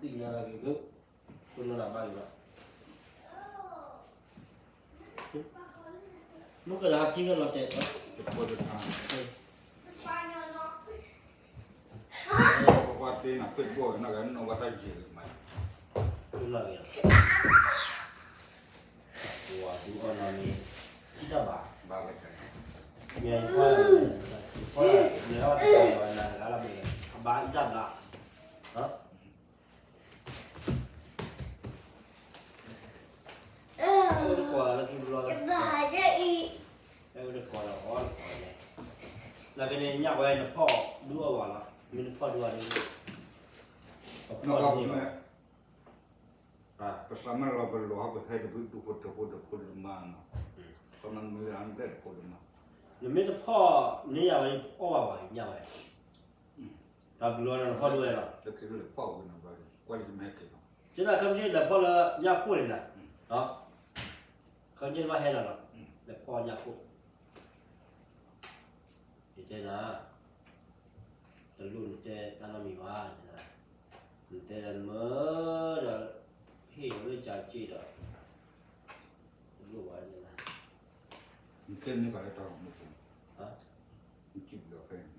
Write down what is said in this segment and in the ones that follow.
သ့ၣ်ညါလၢက့ၤ, ပနီၢ်တၢ်ဘါက့ၤဘၣ်, မုၢ်ကလၢဟးခံကလီၤတဲာ်, တဖိတဖါ, ပှၤသ့နၤပ့ၣ်ဘီၣ်နီၢ်ဂၤနီၢ်ဝဲတၢ်ယဲၢ်မး, ပနီၢ်ဂ့ၤ, ပှၤဒုးအီၣ်နီၢ်မ့ၢ်, အံၣ်တၢ်ဘၣ်, ဘၣ်ဝဲတၢ်, မ့ၢ်ယဖီ, ယဖီ, ယဖီ, ယဖီ, ယဖီ, ယဖီ, ယဖီ, ယဖီ, ယဖီ, ယဖီ, အိၣ်တကိးလၢခံဘျီလၢ, အိၣ်တကိးလၢအီၣ်တကိးန့ၣ်, နာ်က့န့ၣ် ညၣ်ဝဲနဖီၣ်ဒုးအီၣ်ဘၣ်လီၤ, မ့ၢ်နဖီၣ်ဒုးအီၣ်ဒီး, ပဖီၣ်ဒုးအီၣ်, ပသးမ့ၢ်လီၤပလိာ်ဟီၣ်ပဟဲတဖုဒူဖိတဖုဒူဖိလၢမါနီၤ, ခီမ့ၢ်မ့ၢ်လၢအဒဲတဖုလၢမါ, နမ့ၢ်တဖီၣ်န့ၢ်ယၤဝဲ အီၣ်ဘၣ်ဝဲညၣ်ဝဲ တၢ်ဘျုးအီၤန့ၣ် နဖီၣ်ဒုးဝဲလီၤ, က့ၤလၢဖီၣ်ဝဲနီၤ, ကွၢ်လၢမ့ၢ်ဟဲက့ၤလီၤ, ကဲဒၣ်ခဲမုၢ်ဆ့ၣ်လဲၤဖီၣ်လၢညၣ်ခိၣ်န့ၣ်နၤ, ခဲမုၢ်ဆ့ၣ်နဘၣ်ဟဲလီၤလီၤ, လဲၤဖီၣ်ညၣ်ခိၣ်, ယတဲနၤ, တလိၣ်နတဲတၢ်နီတမံၤဘၣ်, နတဲလၢနမၢဒီး, ဟ့ၣ်လၢကၢက့ၢ်ဒီး, တလိၣ်ဘၣ်န့ၣ်, နတဲန့ၢ်ကလၢတၢ်မူပူၤ, နစံးဘျုးဖဲန့ၣ်,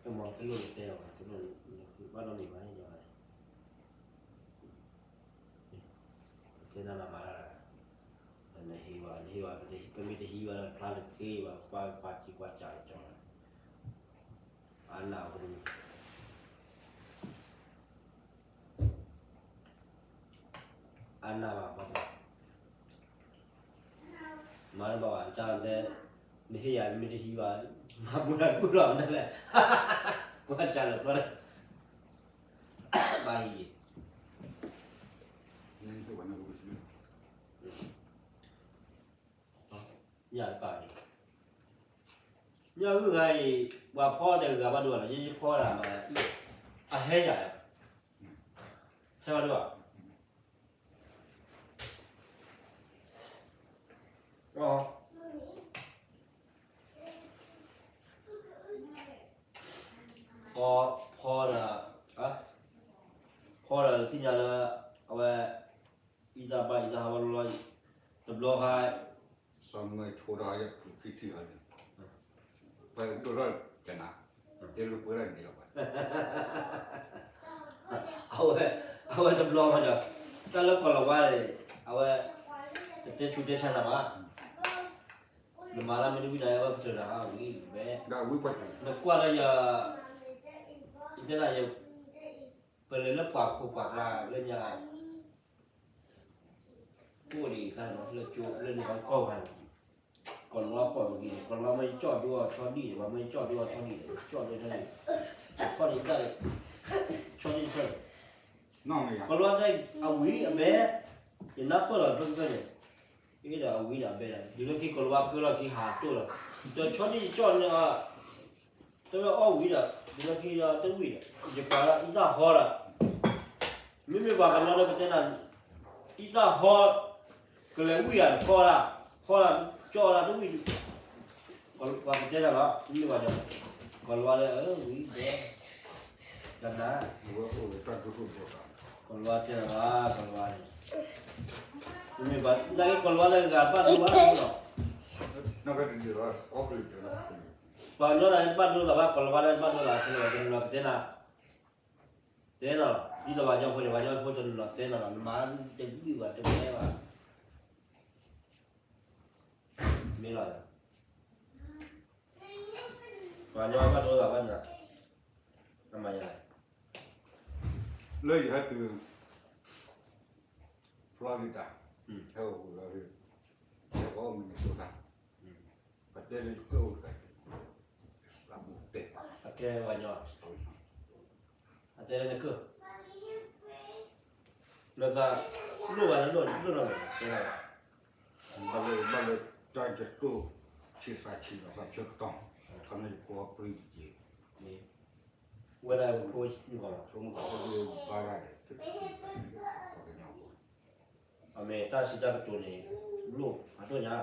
တမ့ၢ်တလိၣ်နတဲလီၤဘၣ်, တလိၣ်နတဲဘၣ်နီတမံၤဘၣ်န့ၣ်, တဲနၤမၤမၤလၢ်လၢ်, နဟ့ၣ်ဝဲ နဟ့ၣ်ဝဲ, ပမ့ၢ်တဟံးဝဲလၢဖျါလၢက့ၤဘၣ် ကွၢ်ကွၢ်ကံကွၢ်ကၢ်လၢကၠီ, အနၢ်အိၣ်, အနၢ်ဘၣ်ပှၤ, မၤတဘၣ်ဘၣ် ကၢ်တဲ, နဟ့ၣ်ယၤ နမ့ၢ်တဟံးဘၣ်, မၤဘူၣ်တၢ်ဘူၣ်လီၤနလဲၣ်, ကွၢ်ကၢ်လၢဖျါလၢ, ဘၣ်ဟံး, ညၣ်တပာ်န့ၣ်, ညၣ်ဂုၢ်ဂၤအံၤ, ပှၤဖီတဂၤဘၣ်ဒိဘၣ်နီၤ, ယဖီတၢ်မၤ, အဟဲယၤ, ဟဲဘၣ်ဒိဘၣ်, ဖီ, ဖီဒီး, ဖီဒီးသ့ၣ်ညါလၢ, အဝဲ, အံသၣ်ဘၣ်အံသၣ်ဟးဘၣ်လီၤ, တဘျီဃီ, စီၤမၢဆိတၢ်ယဲၢ်ပူၤခံထံၣ်ဟီန့ၣ်, ပှၤဒိၣ်ထီၣ်ကနၤ, တဲလိာ်ကွဲလၢန့ၣ်လီၤဘၣ်, အဝဲ, အဝဲတဘျီဃီဒီး, တၢ်လၢကီၢ်လီၤဝါန့ၣ်, အဝဲ, တတဲဆူးတဲဆါနၤဘၣ်, နမၤလၢမ့ၢ်တဝံၣ်နၤ အဝဲပတြၢၤနၤဝံၤ, နကွၢ်လၢယ, ယတဲနၤယ, ပလဲၤလၢပှၤခိၣ်ပှၤကျါလၢညါ, အိၣ်ဒံးတၢ်လၢကၠိလၢန့ၣ်ကီၢ်ဂၤန့ၣ်, ကီၢ်လီၤပှၤမ့ၢ်ဂ့ၤန့ၣ် ကီၢ်လီၤမ့ၢ်ကၠီၣ်ဒိအီၤဆီဒံၣ်န့ၣ် ပှၤမ့ၢ်ကၠီၣ်ဒိအီၤဆီဒံၣ်န့ၣ် ကၠီၣ်ဒိအီၤဆီဒံၣ်, ဆီဒံၣ်တၢ်, ဆီဒံၣ်တဖျၢၣ်, ကီၢ်လီၤတၢ်အဝံၤအဘဲ, ယနၢ်ပၢၢ်လီၤတဖျၢၣ်တဖျၢၣ်န့ၣ်, အ့ဒီးအဝံၤဒီးအဘဲဒီး ဒုးလၢခံကီၢ်လီၤဝါကၢလီၤခံဟးတိၢ်လီၤ, ဒီးဆီဒံၣ်ကၠီၣ်န့ၣ်အီၤ တဝဲအီၣ်ဝံၤဒီး ဒုးလၢခံဒီးတဝံၤဒီး ယပာ်လီၤအံသၣ်ဟီဒီး, မ့မ့ၢ်ပှၤကညီလၢပတဲနၤ, အံသၣ်ဟီ, ကလဲၤဝံၤယၤတခီဒၣ်, ဟီဒၣ်, ကၠီၣ်ဒၣ်တဝံၤ, ပှၤကတဲနၤလီၤ, မ့မ့ၢ်ပှၤကညီ, ကီၢ်လီၤဝါလၢအဝံၤဒီး, ကနၤ, ကီၢ်လီၤဝါတဲနၤလီၤ, ကီၢ်လီၤဝါန့ၣ်, မ့မ့ၢ်ပှၤ, နာ်က့ကီၢ်လီၤဝါလၢအဂၤတဘၣ်ဒိဘၣ်လီၤ ပှၤကညီန့ၣ်တဘၣ်ဒိသးဘၣ် ကီၢ်လီၤဝါန့ၣ်တဘၣ်ဒိသး ခဲလၢာ်ဝဲတနီၤကတဲနၤ, တဲနၤလီၤ ဒ်သိးပှၤကညီဖိန့ၣ် ပှၤကညီဖိတနီၤတဲနၤလီၤ နမၤတဂံၢ်ဘၣ်တမံၤဘၣ်, မ့ၢ်လီၤ, ပှၤကညီဘၣ်ဒိသးဘၣ်န့ၣ်, အမၤယၤ, လၢယဟဲတုၤ Florida, ဟဲအိၣ်လီၤ, ဟဲအိၣ် Minnesota, ပတဲလၢယကအိၣ်တဂၤ, အဘူးတဲ, အတဲပှၤကညီ, အတဲလၢနကၢၢ်, နသး, လိၣ်ဘၣ်လၢလိၣ်လိၣ်လီၤ, တဲလီၤ, ဘၣ်လၢဘၣ်လၢတၢ်ယတိၢ်, ဆံးသးဆံးလီၤသးဆၢကတီၢ်, ခီမ့ၢ်ယဖိအပြံယက့ၤ, ဝဲဒၣ်ယဖိ, ဆိကမိၣ်ဘၣ်ဒၣ်, အမ့ၢ်တၢ်စံးတၢ်ကတိၤန့ၣ်, လိၣ်အဒိၣ်ညါ,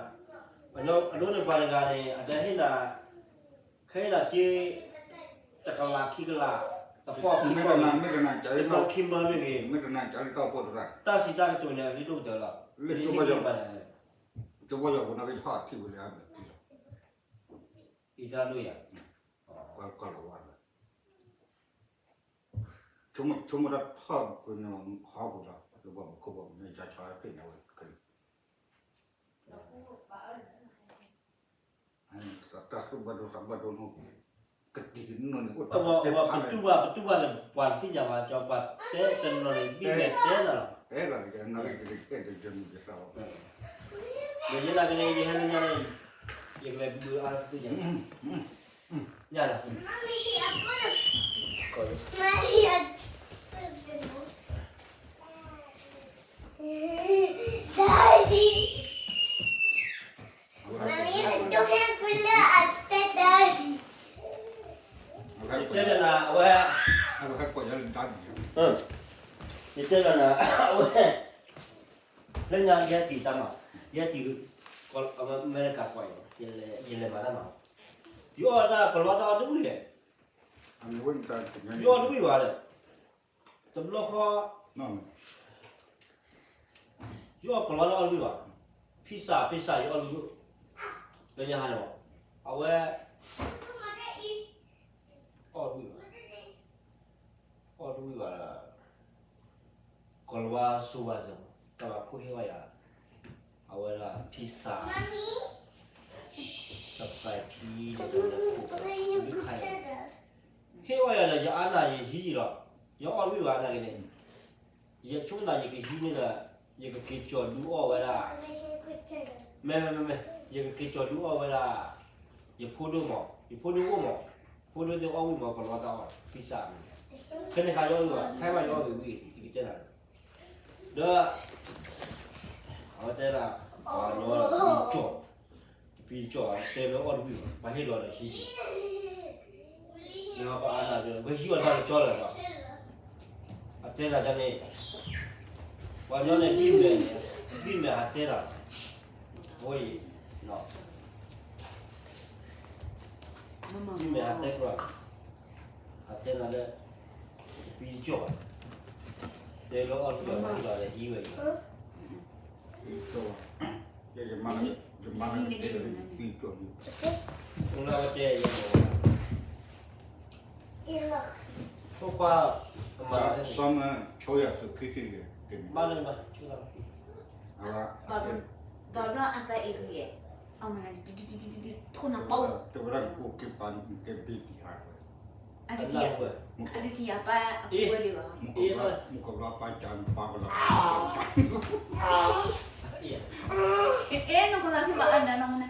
အဒိန့ၣ်ပှၤတဂၤန့ၣ် အတဟ့ၣ်နၤ, ခဲအံၤနၤက့, တကလးခံကလး, တပီၢ်ခံပီၢ်မ့ၢ်ဂ့ၤ, တဘျီခံဘျီမ့ၢ်ဂ့ၤ, တၢ်စံးတၢ်ကတိၤန့ၣ် အရ့ဒိၣ်ကတၢၢ်လီၤ, လၢကၠိဘါယွၤ, ကၠိဘါယွၤပူၤန့ၣ်ကဟီၣ်အထံၣ်ဝဲလၢအမ့ၢ်ထံလီၤ, အံၤတၢ်ဒိၣ်ယၤ, ကလီၤဝါလီၤ, ဆိကမိၣ်တၢ်ထီၣ်ပူၤန့ၣ်ဟီၣ်ပူၤလီၤ, လၢပှၤမူခိၣ်ဘီမုၢ်န့ၣ် ယဆီၣ်သ့ၣ်ညါဝဲကလံၤ တၢ်သူၣ်ဘၣ်ဒိသးဘၣ်ဒိန့ၣ်, ကတံၤကနိၣ်န့ၣ် အိၣ်တၢ်တဖၣ်လၢ, ပတူၢ်ဘၣ် ပတူၢ်ဘၣ်န့ၣ် ပှၤတသ့ၣ်ညါဘၣ်, ကၠီပှၤတဲတနီၤန့ၣ် ဘံၣ်မဲာ်တဲနၤလီၤ, တဲသးန့ၣ် ကဲနၤက့ၤကဲတဲတဲမုၢ်ကသးလီၤ, ဒီးယဲဒၣ်ကန့ၣ် ယဟဲလၢညါန့ၣ်, ယကလဲၤဘုးအါလၢပသ့ၣ်ညါ, ညါလီၤ, ကီး Daddy. Mommy, don't have to look at the daddy. ယတဲနၤ အဝဲ, ယတဲနၤ အဝဲ, လၢညါယဟဲတံၢ်တၢ်မၤ, ယဟဲတံၢ်, အမဲရကၤကွၢ်အံၤ, ယလဲၤမၤတၢ်မၤ, ယအီၣ်တၢ်ကလီတၢ်အီၣ်တဝံၣ်လဲၣ်, ယအီၣ်တဝံၣ်ဘၣ်ဒီး, တဘျီဃီ ယအီၣ်ကလီတၢ်အီၣ်တဝံၣ်ဘၣ်, ဖံစး ဖံစး ယအီၣ်တဝံၣ်, လၢညါဟါန့ၣ်, အဝဲ, အီၣ်တဝံၣ်ဘၣ်, အီၣ်တဝံၣ်ဘၣ်ဒီး, ကလီဝါစိဝါစၢၤ, တၢ်ဘၣ်ခိၣ်ဟ့ၣ်ဝဲယၤ, အဝဲဒၣ်ဖံစး, စပထံ, ဟ့ၣ်ဝဲယၤဒီး ယအါနၢ်ယဟံးယံၤလီၤ, ယအီၣ်တဝံၣ်ဘၣ်နာ်က့န့ၣ်, ယဆိကမိၣ်ယကဟံးန့ၣ်ဒီး, ယကက့ၤကၠီၤဒုးအီၣ်ဝဲဒၣ်, မ့မ့မ့မ့, ယကက့ၤကၠီၤဒုးအီၣ်ဝဲဒၣ်, ယဖိဒိၣ်မး ယဖိဒိၣ်အိၣ်မး, ဖိဒိၣ်သ့ၣ်အီၣ်ဝံၣ်မး ကလီတၢ်အီၣ် ဖံစးန့ၣ်, ဖဲန့ၣ်ခါယအီၣ်ဝံၣ်ဘၣ် ခဲမးယအီၣ်ဝံၣ်ဝံၣ် ယကတဲနၤ, ဒီး အဝဲတဲဒၣ်, ပှၤညီတပံကၠီၣ်, တပံကၠီၣ် တဲလၢအီၣ်တဝံၣ်ဘၣ် ပှၤဟ့ၣ်လီၤဒီးဟံး, မ့ၢ်ပှၤအါနၢ်ဒီး ပဟံးအီၣ်တၢ်ကၠီလီၤဒီး, အတဲနၤန့ၣ်, ပှၤညီန့ၣ် ဘံၣ်မဲာ်, ဘံၣ်မဲာ်ဟးတဲတၢ်, အဝဲအံၤ, ဘံၣ်မဲာ်ဟးတဲကြၢး, ဟးတဲနၤလၢ, တပံကၠီၣ်, တဲလၢအီၣ်တဝံၣ်ဘၣ် ပှၤဟ့ၣ်လီၤဒီးဟံးဝဲအံၤ လၢအဝဲတဲယဲၢ်မး, ဖိခွါ, မၤလၢ, ဘၣ်ဘျီအသးအံၤဂ့ၤ, ထိၣ်နၤပီ, တဝဲဒၣ်ကိးက့ၤပာ်နကဲဘ့ၣ်တံၢ်ဟးဝဲ, အတထံၣ်, အတထံၣ်အပၢ်အကိးဝဲဒံးဘၣ်, မုၣ်ကဘျီပၢ်ကၢ်နပၢ်ကလီၤ, အဲ နကလၤဖံးဘၣ်အါနၤနီၢ်မနၤ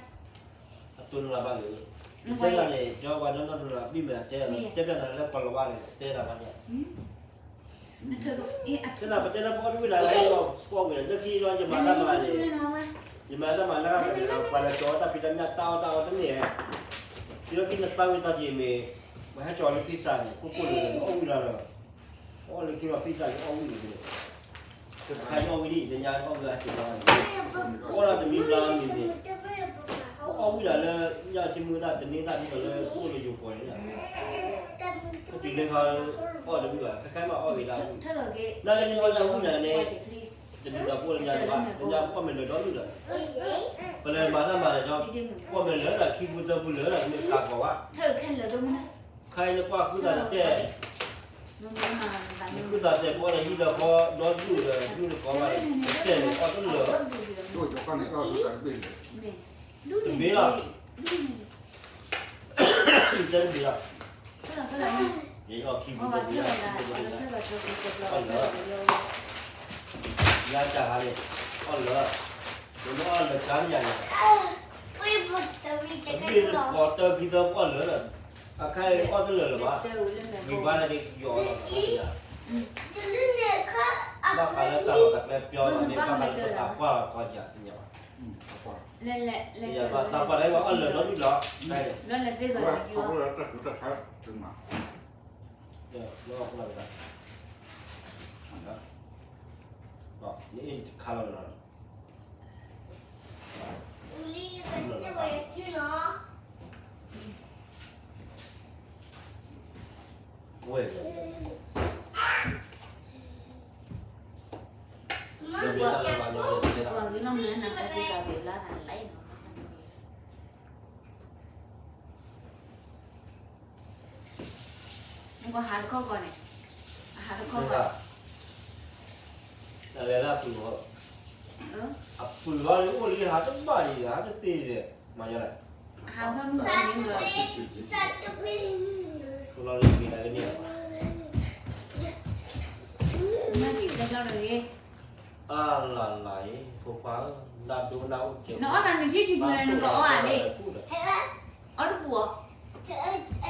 အတိၢ်နီၢ်လၢၤဘၣ်ဂ့ၤ, ယတဲနၤန့ၣ် ယပှၤနီၢ်နီၢ်နီၢ် ဘံၣ်မဲာ်တဲ, တဲပျးနၤလၢပှၤလီၤဘၣ်န့ၣ် တဲနၤဘၣ်န့ၣ်, တဲနၤ ပတဲလၢပအီၣ်တဝံၣ်လၢ ပီၣ်ဝံၤဒီး လၢခံဒီး ယမၤတၢ်မၤန့ၣ်, ယမၤတၢ်မၤလၢ ပှၤလၢကၠီတၢ်ဖံးတၢ်ညၣ်တၢ်အီၣ်တၢ်အီတန့ၢ်, ဒီးခံနသးဝံၤသးက့ၤမ့ၢ်, ပှၤဟဲကၠီလၢဖံစးန့ၣ် ခိၣ်ခိၣ်န့ၣ် အီၣ်ဝံၣ်တၢ်လီၤ, အီၣ်လၢခံလီၤဖံစးန့ၣ် အီၣ်ဝံၣ်န့ၣ် အခါယအီၣ်ဝံၣ်ဒ်အံၤ တညါအီၣ်ဝံၣ်အစ့ၢ်ကီးန့ၣ်, အီၣ်ဒၣ်တမံၤဘျါမံၤန့ၣ်, အီၣ်ဝံၣ်ဒၣ်လၢ ညၣ်က့မုၢ်သၣ်တန့ၢ်သၣ်ဒ်သိးလၢ အိၣ်လၢယိၤကီၢ်န့ၣ်, တုၤလၢခါ အီၣ်တဝံၣ်ဘၣ် ခဲခါမးအီၣ်ဂ့ၤဒၣ်ဝံၣ်, နကန့ၢ်အီၣ်ဒၣ်ဝံၣ်နၤန့ၣ်, တမ့ၢ်တၢ်ပအိၣ်လၢညါန့ၣ်ဘၣ် လၢညါပအီၣ်မ့ၢ်လၢာ်ဒီဒူၣ်ဒီး, ပလဲၤမၤတၢ်မၤန့ၣ်ဒီး, ပအီၣ်မ့ၢ်လၢာ်ဒီးခံပူသၢပူလၢာ်ဒီး မ့ၢ်ခးကီၤဘၣ် ခဲအံၤနကွၢ်ဃုသးတတဲ, နဃုသးတဲ ပအီၣ်ဒီးဟံၣ်လၢဃီ ဒီဒူၣ်ဒီး ဒူၣ်တကီဘၣ်ဒီး တဲန့ၣ်အီၣ်တလၢာ်, တမ့ၢ်လီၤ, တဲတမ့ၢ်လီၤ, ယအီၣ်ခံပူသၢပူလၢာ်, အီၣ်လၢာ်, ယၤတၢ်ဟါန့ၣ်, အီၣ်လၢာ်, နမ့ၢ်အီၣ်လၢာ်ကါမ့ၢ်ယၤန့ၣ် တဘ့ၣ်တခီတၢခံသၢပီၣ်လၢာ်ဒီး, အခါအံၤအီၣ်တလၢာ်လၢၤဘၣ်, ဂံၢ်ဘါန့ၣ်က့ၤယီၤလီၤ, ဘၣ်ဃးလၢတၢ်လီၢ်တၢ်ကျဲပျီဘၣ်မ့ၢ်ဘၣ်ဃးလၢပသးပှၢ်လီၤခီယၤသ့ၣ်ညါဘၣ်, ယသးပှၢ်လၢအီၣ်လၢာ်ဒီဒူၣ်လီၤ, လၢခါလီၤလီၤ, လၢခါလီၤလီၤ. ဝဲၢ် မ့ၢ်တၢ်လၢဘၣ်န့ၣ် ပှၤကညီမ့ၢ်နၢ်ပၢၢ်စ့ၢ်ကီး ဘၣ်ဘျါသးလၢနီၤ နကဟးတခီကီၢ်န့ၣ်, အဟးတခီကီၢ်, တၢ်လဲၤလၢအပုၢ်လီၤ, အပုၢ်လီၤန့ၣ် အိၣ်လံဟးတဘၣ်ဒံး ဟးတသ့ဒံး မၤယါလဲၣ်, ဟးဖဲမုၢ်န့ၣ်လီၤ, မ့ၢ်တဘျီတဂ့ၤ အါလၢ်လၢ်အံၤ ဖိခွါဧၢ, နဒိနအိၣ်ကဲး, နအီၣ်တၢ်နုၢ်ထံထံထူန့ၣ် နကအီၣ်ဧါလံ, အီၣ်တပူၤအီၤ,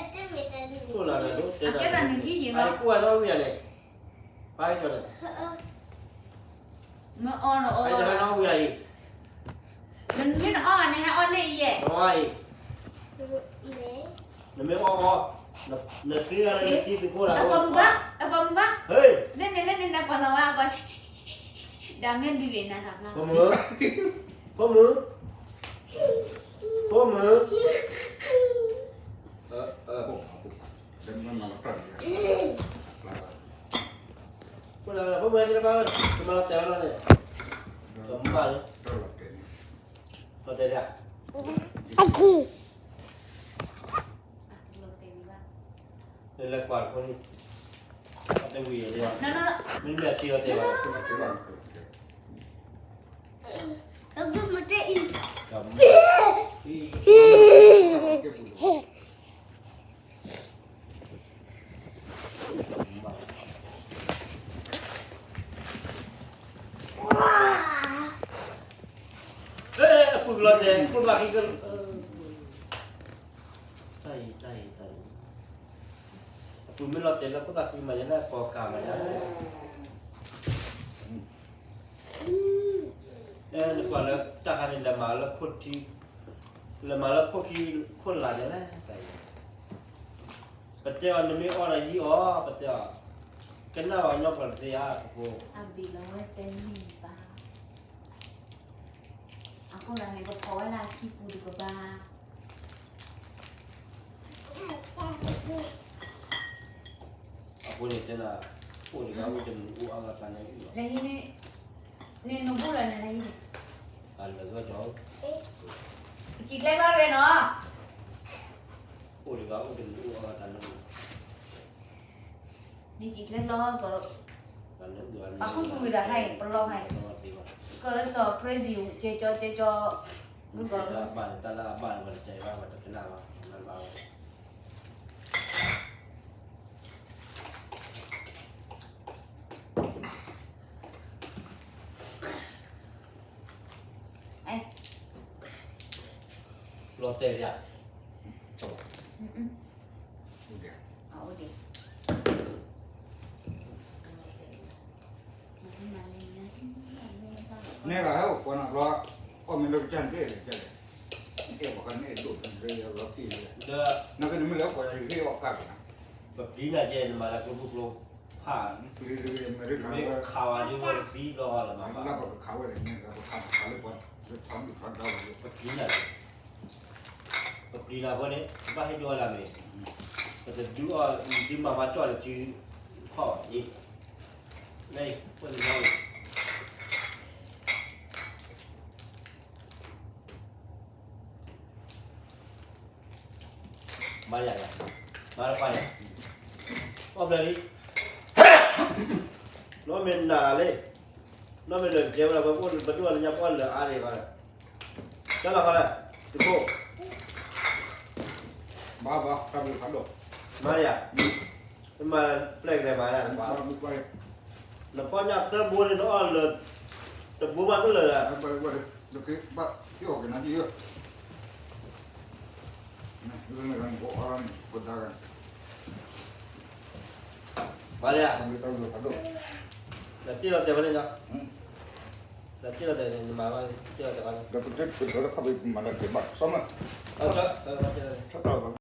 အကဲတၢ်နုၢ်ထံယံၤလီၤ, ကိၣ်ဝဲနီၣ်ဝံၤယၤန့ၣ်, ပၢ်ကၠီန့ၣ်, မ့ၢ်အီၣ်ဒီးအီၣ်, ပၢ်ကၠီနီၣ်ဝံၤယၤအံၤ, နမ့ၢ်နအီၣ်ဂၤန့ၣ် ဟဲအီၣ်လၢအံၤယဲၢ်, နမ့ၢ်အီၣ်အီၤ, နဃ့ဂၤလၢနတံၤသကိးတၢ်, အပှၤမုၢ်ဘၣ်, အပှၤမုၢ်ဘၣ်, လၢန့ၣ်လၢန့ၣ် နကွၢ်လီၤဝဲအပှၤန့ၣ်, ဒၣ်မ့ၢ်ဒုးဘ့ၣ်နၤတၢ်ဖျါ, ဖိမုၣ်, ဖိမုၣ်, ဖိမုၣ်, ဖိမုၣ်, ဖိမုၣ်, တမၤလၢတဲဝဲလီၤန့ၣ်, တမၤလၢ, လီၤတဲာ်ဒၣ်, လဲၤကွၢ်တဖိန့ၣ်, အတဝံၤယဲၢ်, မ့မ့ၢ်အတ့လီၤတဲာ်ဘၣ်, အပုၢ်ကလီၤတဲာ် ခိၣ်ဘၣ်ခံက, တၢ်အံၤ တၢ်အံၤ တၢ်အံၤ, အပုၢ်မ့ၢ်လီၤတဲာ်လၢခိၣ်ဘၣ်ခံမၤယါန့ၣ် ကိးကးမၤယါ, နကွၢ်လၢတၢ်ခါန့ၣ် လဲၤမၤလၢခိၣ်ထံ, လဲၤမၤလၢခိၣ်ခံ, ခိၣ်လာ်န့ၣ်လဲၣ်, တၢ်အံၤ, ပတဲအီၤ နမ့ၢ်အီၣ်ဒီးဟံးအီၤ ပတဲအီၤ, ကနၣ်ဘၣ်ညီကျိာ်တသ့ဧါ ပဖိ, အဘ့ၣ်လီၤဝဲတဲမ့ၢ်ဘၣ်, အဃိသတးန့ၣ် ကဖီၣ်ဝဲလၢအခံပူၤတကပၤ အဃိန့ၣ်တဲနၤ, အိၣ်တဂၤအိၣ်တမုာ်အိၣ်အါဂၤတၢ်န့ၣ်လီၤ, လၢဟံၣ်န့ၣ်, န့ၣ်နဘူးလၢန့ၣ်လၢဟံၣ်န့ၣ်, အလၢာ်ဂီၢ်ကီ, ကံၣ်ကျဲဘၣ်ဝဲနီၤ, အိၣ်တဂၤအိၣ်တမုာ်အိၣ်အါဂၤတၢ်န့ၣ်လီၤ နကံၣ်ကျဲလီၤက, ပှၤခူသူၣ်ဝံၤဒီးဟဲအံၤ ပလီၢ်ဟဲအံၤ, ကစီၤ crazy ကဲကီကဲကီ, က, တၢ်လၢအဘၣ်န့ၣ် တၢ်လၢအဘၣ်န့ၣ် ပှၤတကဲဘၣ် ပှၤတကနၣ်ဘၣ်, လီၤတဲာ်ယၤ, နဲဂၤဟဲအိၣ်ကွၢ်နၤဘျီ, အီၣ်မ့ၢ်လၢကစၢ်န့ၣ် တအဲၣ်လဲၣ်ကလဲၣ်, အဲၣ်ပှၤကန့ၣ်အဲၣ်ဒိၣ်လၢလီၤတံၢ်လၢ, နကနမ့ၢ်လၢကွၢ်ယၤယဟ့ၣ်အီၣ်ကၢ်ကနၤ, ပပျံၤနၤကဲ နမၤလၢကျိဖိကျိဖး, မ့ၢ်ခးဝဲဒ်ဝဲတသံဘျီလၢမၤဘၣ်, လၢပကခးဝဲလဲၣ် မ့ၢ်လၢပခးပခးလၢပှၤ, လၢထီဒုၣ်ထီဒါဝဲ, ပပျံၤနၤ, ပပျံၤနၤအဃိန့ၣ် ပဘၣ်ဟ့ၣ်ဒိၣ်အီၣ်လၢမ့ၢ်, ပတဒုးအီၣ် သုမၤဘၣ်ကၠီၣ်လၢစုဖီၣ်အံၤ, လၢအံၤ ပှၤလၢမၤအံၤ မၤယၤယၤ, မၤတခွါယၤ, အီၣ်ဘျဲၣ်လံ, နီၢ်မ့ၢ်နၤလံ, နီၢ်မ့ၢ်လၢကဲဝဲလၢ ပဒိၣ်လၢညါပှၢ်လၢအါန့ၣ်ဘၣ်, ကဲလီၤခီလဲၣ်, တခိၣ်, ဘၣ်ဘၣ် တၢ်ဘျုးဖးဒိၣ်, မၤယၤ, မၤပျဲၢ်ကလဲၤမၤယၤ, နဖီၣ်ညၣ်သၢဘိန့ၣ် နအီၣ်လၢ တဘိဘၣ်တလၢာ်လၢ လၢကဘၣ်ဟ့ၣ်အီၣ်က့ၤနၤဒ်ယဲ, မၤလၢယၤ, လၢတ့ၢ်လီၤတဲာ်ဝဲန့ၣ်, လၢတ့ၢ်လီၤတဲာ်န့ၣ် နမၤဘၣ်, တ့ၢ်လီၤတဲာ်ဘၣ်န့ၣ်, ဒီးပတဲပဒိးလၢခီၣ်ဖံးမၤလၢက့ၤဘၣ် စီမး, ဆၢကတီၢ်